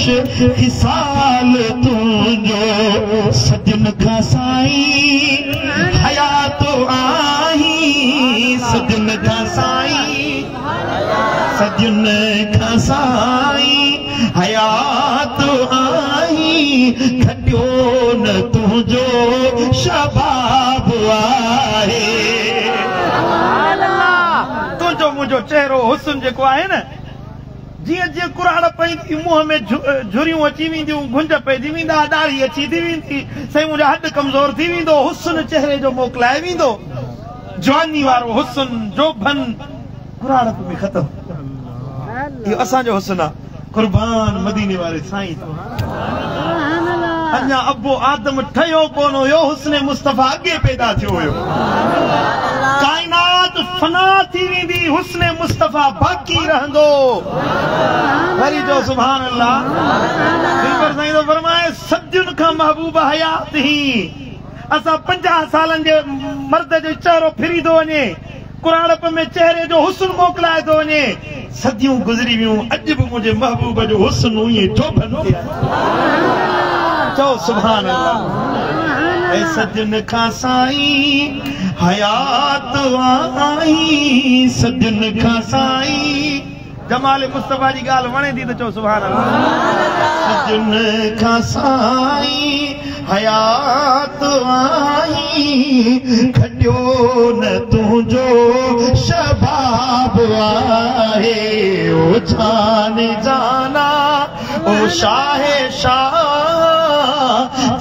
خصال तुंहिंजो सजन खां साईं हयात आहीं सजन खां साईं सजन खां साईं हयात आहीं घटियो न तुंहिंजो शबाब आहे। तुंहिंजो मुंहिंजो चहिरो हुस्न जेको आहे न जीअं जीअं कुराड़ पई मुंहं में झुरियूं अची वेंदियूं, गुंज पइजी वेंदा, ॾाढ़ी अची थी वेंदी, साईं मुंहिंजो हॾ कमज़ोर थी वेंदो, हुस्न चहिरे जो मोकिलाए वेंदो, जवानी वारो हुस्न जोभन कुराड़प में ख़तम। इहो असांजो हुस्न आहे। कुर्बान मदीने वारे साईं अञा अबो आदम ठहियो कोन हुयो, हुस्न मुस्तफ़ा अॻे पैदा थियो हुयो। काइनात फना थी वेंदी, हुस्न मुस्तफ़ा बाक़ी रहंदो। वरी जो सुभान अल्लाह। दिलबर साईं थो फरमाए सदियुनि खां महबूब हयात ही असां 50 सालनि जे मर्द जो चहिरो फिरी थो वञे, कुराड़प में चहिरे जो हुस्न मोकिलाए थो वञे। सदियूं गुज़री वियूं, अॼु बि मुंहिंजे महबूब जो हुस्न ईअं जोभन ते आहे। चओ सुभान अल्लाह। सजन खां साईं हयात आहीं सजन खां साईं। जमाल मुस्तफ़ा जी ॻाल्हि वणे थी त चओ सुभान अल्लाह। सजन खां साईं हयात आहीं घटियो न तुंहिंजो शबाब आहे। ओ जान जाना ओ शाहे शाह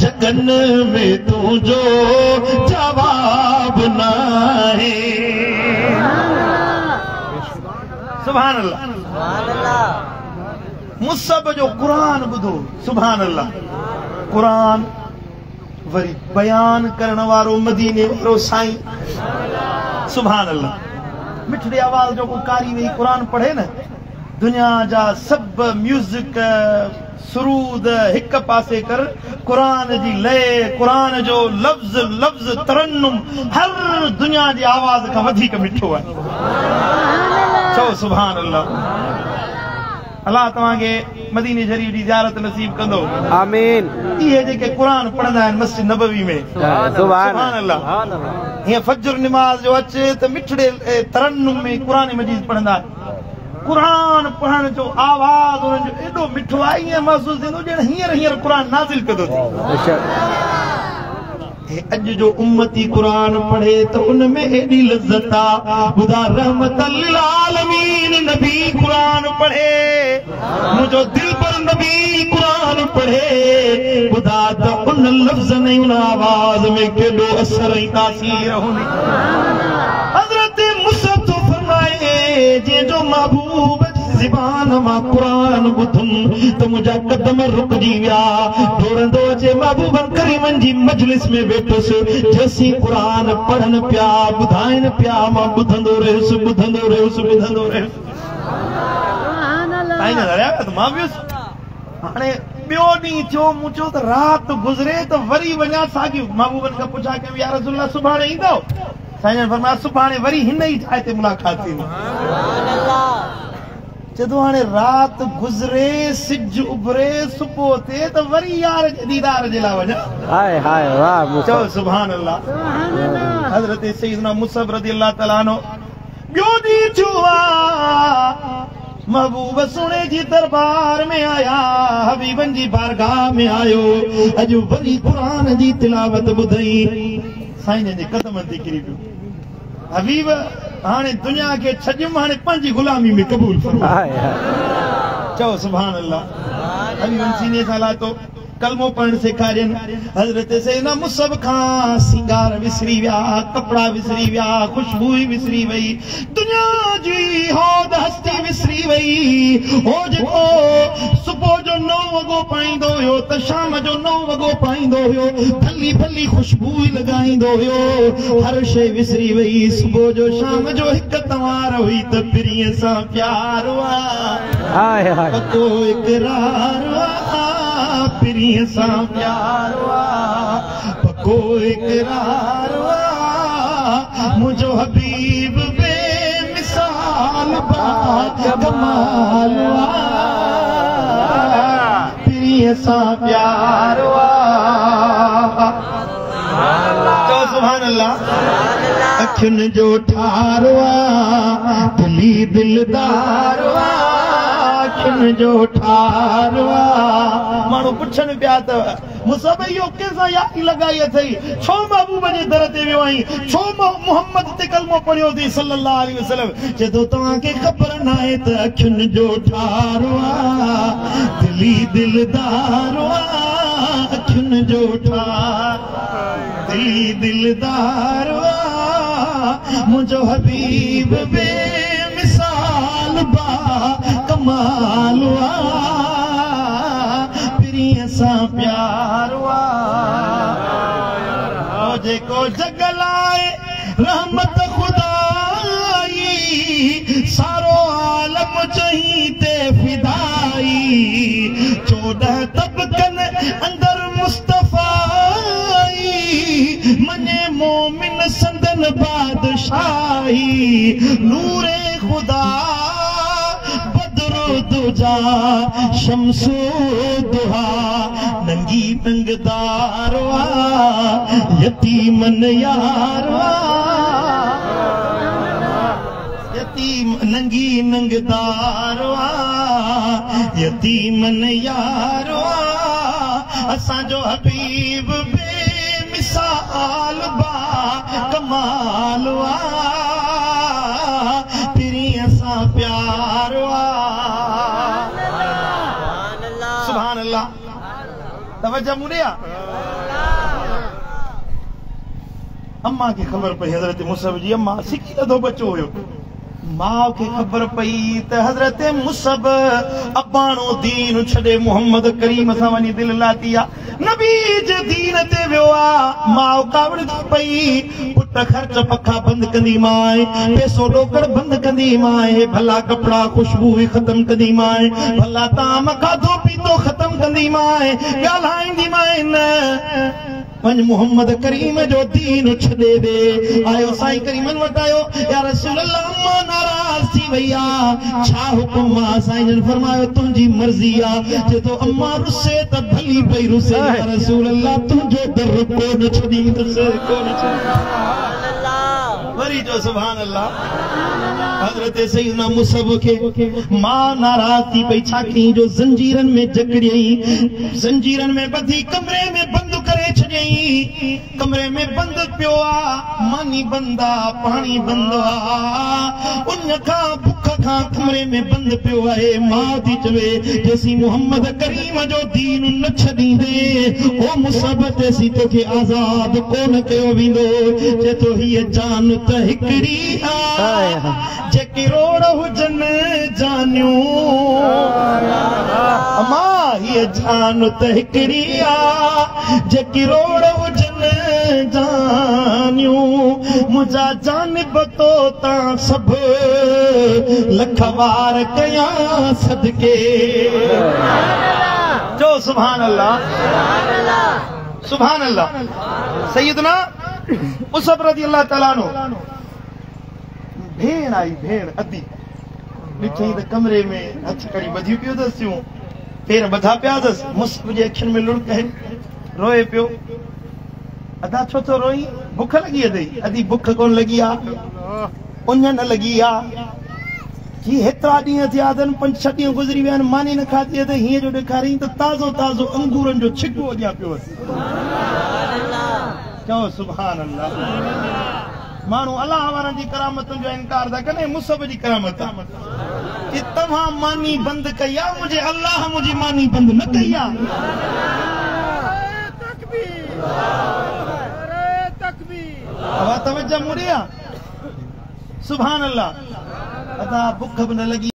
जगन में तुंहिंजो जवाब नाहे। सुभान अल्लाह। मुसब जो कुरान ॿुधो, सुभान अल्लाह। कुरान वरी बयान करण वारो मदीने वारो साईं, सुभान अल्लाह। मिठड़े आवाज़ जो को कारी वेही कुरान पढ़े न, दुनिया जा सभु म्यूज़िक सुरूद हिक पासे कर, कुरान जी लय, कुरान जो लफ़्ज़ लफ़्ज़ तरन्नुम हर दुनिया जी आवाज़ खां वधीक मिठो आहे। चओ सुभान अल्लाह। अल्लाह तव्हांखे मदीने शरीफ़ जी ज़ियारत नसीब कंदो, आमीन। इहे जेके कुरान पढ़ंदा आहिनि मस्जिद नबवी में, सुभान अल्लाह, हीअं फजर नमाज़ जो अचे त मिठड़े तरन्नुम में कुरान मजीद पढ़ंदा आहिनि। कुरान पढ़ण जो आवाज़ उन्हनि जो एॾो मिठो आहे, ईअं महसूसु थींदो ॼण हींअर हींअर कुरान नाज़िल पियो थो थिए। अॼु जो उम्मती कुरान पढ़े त उन में एॾी लज़त आहे। ॿुधा रहमत लिल आलमीन नबी कुरान पढ़े, मुंहिंजो दिलबर नबी कुरान पढ़े, ॿुधा त उन लफ़्ज़नि ऐं उन आवाज़ में केॾो असर ऐं तासीर हूंदी। हज़रत मुसअब थो फरमाए जंहिंजो महबूब ज़बान मां कुरान ॿुधुमि त मुंहिंजा कदम रुकिजी विया। दौड़ंदो अचे महबूबनि करीमनि जी मजलिस में वेठुसि, जेसीं कुरान पढ़नि पिया ॿुधाइनि पिया, मां ॿुधंदो रहियुसि ॿुधंदो रहियुसि ॿुधंदो रहियुसि। मां वियुसि, हाणे ॿियो ॾींहुं थियो, मूं चयो त राति गुज़रे त वरी वञा साॻी महबूबनि खां पुछा कयमि, या रसूलुल्लाह सुभाणे ईंदव? साईं जन फरमाया सुभाणे वरी हिन ई जाइ ते मुलाक़ात थींदी। चए थो हाणे राति गुज़रे, सिज उभरे, सुबुह थिए त वरी यार जे दीदार जे लाइ वञा। हाय हाय वाह, चओ सुभान अल्लाह। हज़रत सैयदना मुसअब रज़ी अल्लाह तआला अन्हु ॿियो ॾींहुं थियो आहे, महबूब सुणे जी दरबार में आया, हबीबनि जी बारगाह में आयो, अॼु वरी कुरान जी तिलावत ॿुधई, साईं जन जे कदमनि ते किरी पियो। हबीब हाणे दुनिया खे छॾियुमि, हाणे पंहिंजी ग़ुलामी में क़बूल फरमाए। चओ सुभान अल्लाह। हबीबनि सीने सां लातो, कलमो पढ़ण सेखारियनि। हज़रत सैयदना मुसअब खां सिंगार विसरी विया, कपिड़ा विसरी विया, ख़ुशबू ई विसरी वई, दुनिया जी होद हस्ती विसरी वई। हो जेको सुबुह जो 9 वॻो पाईंदो हुयो त शाम जो 9 वॻो पाईंदो हुयो, भली भली ख़ुशबू ई लॻाईंदो हुयो, हर शइ विसरी वई। सुबुह जो शाम जो हिकु तवार हुई त परींअ सां प्यार आहे, पको इकरार आहे, परींअ सां प्यार आहे, पको इकरार आहे, मुंहिंजो हबीब बेमिसाल बा कमाल आहे। परींअ सां प्यार आहे। चओ सुभान अल्लाह। अखियुनि जो ठारो आहे, दिली दिलदार आहे, अखियुनि जो ठारो आहे। माण्हू पुछनि पिया त मुसब इहो कंहिंसां यारी लॻाई अथई, छो महबूब जे दर ते वियो आहीं, छो मोहम्मद ते कलमो पढ़ियो अथई सल्लल्लाहु अलैहि वसल्लम। चए थो तव्हांखे ख़बर न आहे त अखियुनि जो ठारो आहे, दिली दिलदार आहे, अखियुनि जो ठार दिली दिलदार आहे। मुंहिंजो हबीब बेमिसाल बा कमाल आहे, परींअ सां प्यार आहे। जेको जग लाइ रहमत ख़ुदाई, सारो आलम चही ते फिदाई। 14 तबकनि अंदरि मुस्तफ़ाई, मञे मोमिन संदन बादशाही। नूरे ख़ुदा बदरो दुजा शम्सो दुहा, नंगी नंगदार आहे, यतीमन यार आहे, यतीम नंगी नंगदार आहे, यतीमन यार आहे। असांजो हबीब बेमिसाल बा कमाल आहे, परींअ सां प्यार आहे। सुभान अल्लाह। तवज्जो मूं ॾे आहे। अम्मा खे ख़बर पई हज़रत मुसब जी, अम्मा सिकी लधो बचो हुयो। माउ खे ख़बर पई त हज़रत मुसब अबाणो दीन छॾे मोहम्मद करीम सां वञी दिलि लाती आहे, नबी जे दीन ते वियो आहे। माउ कावड़जी पई, पुट ख़र्च पखा बंदि कंदी माए, पैसो ॾोकड़ बंदि कंदी माए, भला कपिड़ा ख़ुशबू बि ख़तमु कंदी माए, भला ताम खाधो पीतो ख़तमु कंदी माए, ॻाल्हाईंदी माए न, वञ मोहम्मद करीम जो दीन छॾे ॾे। आयो साईं करीमन वटि आयो, या रसूल अल्लाह अम्मा नाराज़ थी वई आहे, छा हुकुम आहे? साईं जन फरमायो तुंहिंजी मर्ज़ी आहे, चए थो अम्मा रुसे त भली पई रुसे, या रसूल अल्लाह तुंहिंजो दर कोन छॾींदुसि, कोन छॾींदुसि। वरी जो सुभान अल्लाह। हज़रत सैयदना मुसब खे मां नाराज़ थी पई, छा कयईं जो ज़ंजीरनि में जकड़ियईं, ज़ंजीरनि में ॿधी कमरे में बंदि करे छॾियईं। कमरे में बंदि पियो आहे, मानी बंदि आहे, पाणी बंदि आहे, उन खां बुख खां कमरे में बंदि पियो आहे। माउ थी चवे जेसीं मोहम्मद करीम जो दीन न छॾींदे ओ मुसब तेसीं तोखे आज़ाद कोन कयो वेंदो। चए थो हीअ जान त हिकिड़ी आहे, जेके रोड़ हुजनि जानियूं, अम्मा हीअ जान त हिकिड़ी आहे, जेके रोड़ हुजनि जानियूं। मुंहिंजा जानिब तो तां सभु लख वार कयां सदके। चओ सुभान अल्लाह, सुभान अल्लाह। सैयदना मुसब रज़ी अल्लाह तआला अन्हु भेण आई, भेण अदी ॾिठई त कमरे में हथ खणी ॿधी पियो अथसि, पेर ॿधा पिया अथसि। मुसब जे अखियुनि में लुड़क आहिनि, रोए पियो। अदा छो थो रोई? बुख लॻी अथई? अदी बुख कोन लॻी आहे, उञ न लॻी आहे, ही हेतिरा ॾींहं थिया अथनि, 5-6 ॾींहं गुज़री विया आहिनि, मानी न खाधी अथई, हीअं जो ॾेखारियईं त ताज़ो ताज़ो अंगूरनि जो छिको अॻियां पियो अथई। चओ सुभान अल्लाह। माण्हू अलाह वारनि जी करामतुनि जो इनकार था कनि, मुसब जी करामत आहे की तव्हां मानी बंदि कई आहे, मुंहिंजे अलाह मुंहिंजी मानी बंदि न कई आहे। तवज्जो मूं ॾे आहे। सुभान अल्लाह। अदा बुख बि न लॻी।